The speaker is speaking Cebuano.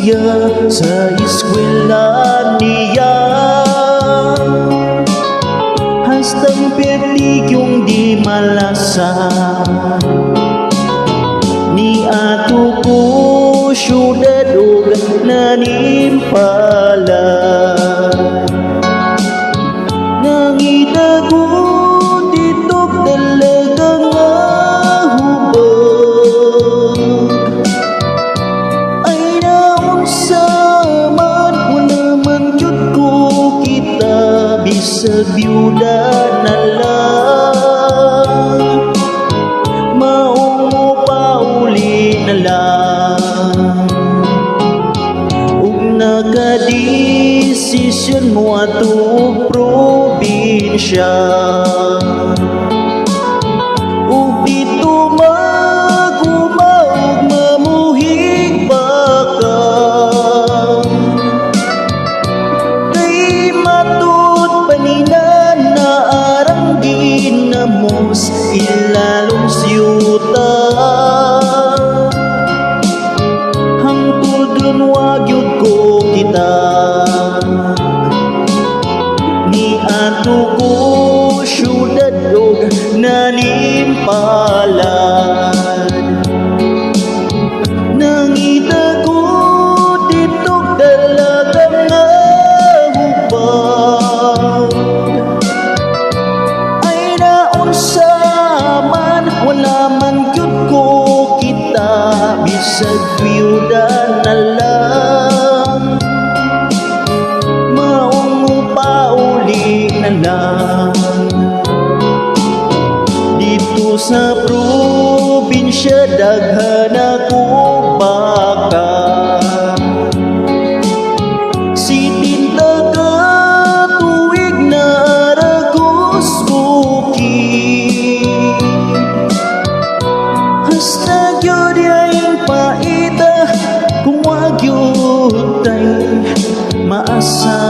siya sa eskwela niya. Hastang perti yung di malasa. Ni ato ko syudad ug nanimpala. Nangita ko dito talaga nga hubag. Ay naunsa man, wala man gyud ko kita, bisag byuda na lang. Maong mo pauli na lang. Ug nakadesisyon mo atong probinsya. Ug dito mag-uma ug mamuhig baka. Kay matud panina na arang ginamos ilalong siyuta. Hangtod ron wa gyud ko kita. Ni ato ko syudad ug nanimpalad. Nangita ko dito dalaga nga hubag. Ay naunsa man, wala man gyud ko kita, bisag byuda na lang. Maong mo pauli na lang. Dito sa probinsya daghan ako baka. Si tinta ka tuig na aragos bukid. Hasta gyud ay paita kung wa gyud tay maasa.